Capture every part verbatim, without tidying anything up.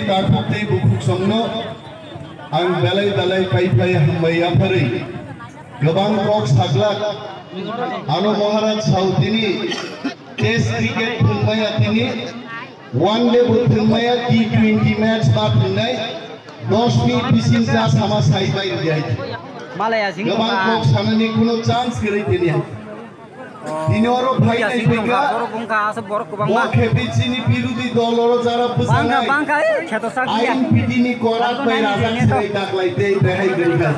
Takhuk tei bukhuk songno ang belai belai phai phai hambai yapharwi. Kwbang kok saglak, ano Maharaj sao tini test cricket thwngmaya tini, one day bo thwngmaya, T twenty match ba thwngnai, dos minute bising ja sama sai bai rwdi. Malaya sing Kwbang kok sanani kuno chance kwrwi tini. Tini oro phainai phikha, borok wngkha, aswk borok kwbangma. Bo khe B C ni birodhi dol oro jara bwskanai. Bangkha, bangkha, eh, kheto sak dia. Ain piti ni korat bai rajak sirai daklai tei behai gwnka.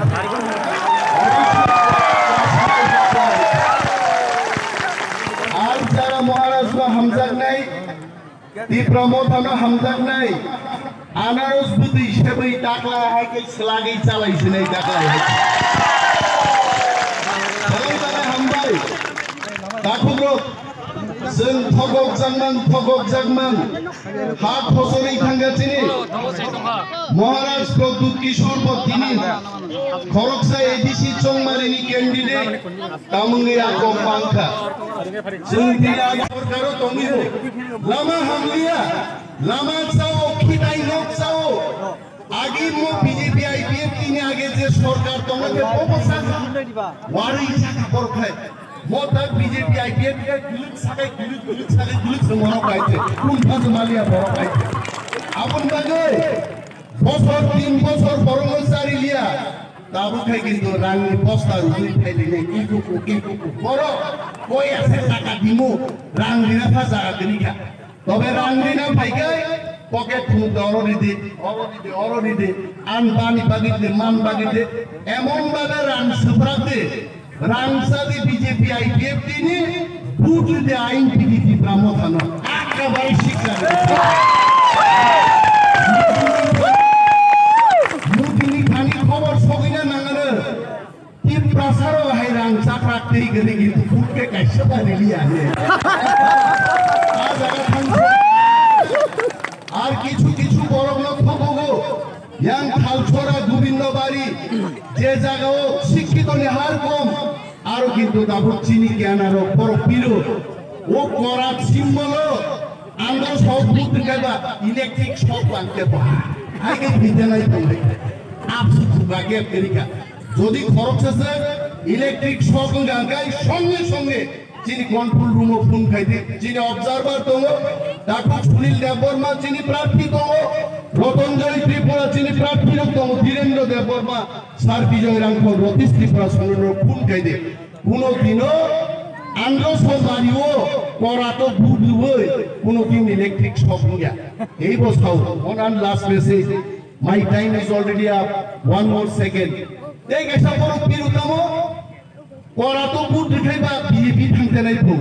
Ar jara Maharaj no hamjaknai, Tipra Mothano hamjaknai, anaros bwtwi sebwi takla hai khe swlagwi chalai sinai takla hai. Belai belai hambai. Takhukrok, chwng thokok jakman, thokok jakman. Ha khosorwi thangkha chini. Maharaj Pradyut Kishore bo tini khoroksa A D C Chongmarini candidate. Tamungwi a kok mankha. Chwng tini agi sorkaro tongwi bo. Lama hamliya, lama chao, khitai nok chao. Agi mo B J P I P F T ni age je sorkar tongo je bobo saka. Warwi saka borok hai. Mo ta B J P I P F T ni guluk sakai guluk guluk sakai guluk se mono kai je. Kun phas maliya borok hai je. Abon bagwi. Bosor tin bosor borokno chari liya. Tabuk khai kintu rangni bosta rwgwi phai rinai, ikuku, ikuku. Borok koi ase taka dimu, rang rina pha jaga tini kha. Tobe rang rina phai khai pocket phunuk da oro ridi, oro ridi, oro ridi. An bani bagwi de, man bagwi de. Emon babe rang swprak de. Rangchadi B J P I P F T ni, vote rwdi ain pidi Tipra Mothano. Ekebare siksa rwdi. Mudini thani khobor sogwina nangano. Tiprasaro hai rang chakrak tei gani kintu vote khe kaisa ba rili ane. A jaga thangsi. Ar kichu kichu borokno thukugo. Yang Thalchora Gobindobari, je jagao sikkitoni har kom, aro kintu tabuk chini gyanarok borok piro. O korat simbolo, andro sok butri kaiba, electric shock langke bo. Hai ke bhijanai tongai. Apsu thuka gap kerika. Jodi khoroksa se electric shock wngka kai songe songe Chini control room o phone khai di. Chini observer tongo, Datuk Sunil Debbarma chini prarthi tongo, Rotonjoy Tripura chini prarthi rok tongo, Dhirendra Debbarma, Sir Bijoy Rangkhol, Rotish Tripura Sunil rok phone khai di. Kuno dino andro somari o korato budui kuno din electric shock wngya. Ei bo sao, one and last message. My time is already up. One more second. Tei kaisa borok piru tamo. Korato vote rwkhai ba B J P thangtenai pho.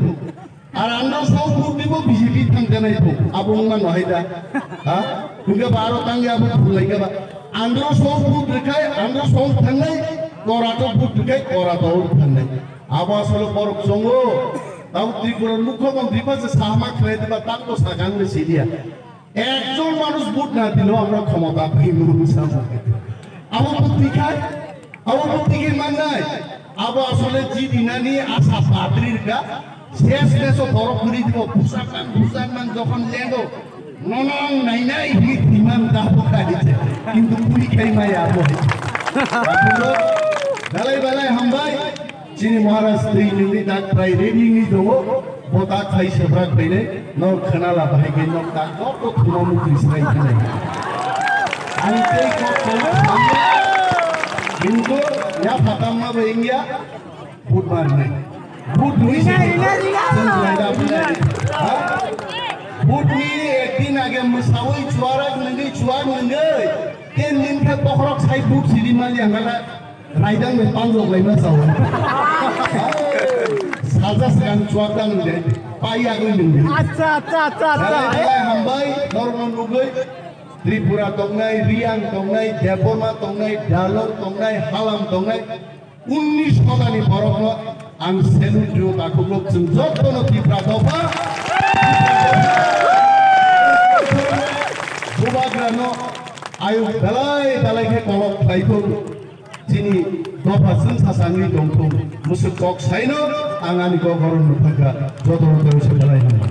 Ar andro so vote dibo B J P thangtenai pho. Abo wngma no hai da. Ha? Hwnkhe ba aro tangya abo phulai kha ba. Andro so vote rwkhai, andro so thangnai, korato vote rwkhai, korato thangnai. Abo asole borok chongo. Tamo Tripura mukhyamantri ba se sahama khlai diba tangbo sakang le sidia. Ekjon manush vote na dilo amra khomota pai muru samung. Abo bukti khai, abo bukti khai mannai. Abo asole jidinani asa patrir ka. Ses meso borok guri dibo, pusak nang, pusak nang jokhon lego. Nonong nai nai hi thiman da bo khai je. Kintu puri khai maya abo. Belai belai hambai. Chini Maharaj twi nungni dak prai ready wngwi tongo, bo dak phai swbrak phainai, no khwnala bahai khe nok dak joto thuma mukri swrai khanai. Ani tei kok kok samya, hingo ya phatamma bai wngya, but marnai. But rwi se ringa, ringa, ringa. Chwng jwlai da phainai. Ha? But ni ekdin age mwsawi chuarak nungwi chuak nungwi, ten din khe bokhorok sai but siri mali angala. Raidang bai panjok laima sao. Saja segan chuak tang de, pai agoi nung de. Acha, acha, acha, acha. Belai belai hambai, norokno nugui, Tripura tongnai, Riang tongnai, Debbarma tongnai, Dalong tongnai, Halam tongnai, unnish hodani borokno ang salute rio, takhuk lok chwng jotono Tipra dopha, Bubagrano ayuk belai belai khe kolok khlai thung. Chini dopha chwng sasangwi tongthung. Musuk kok saino ang ani kok boron nukhakha. Jotono tei se belai hambai.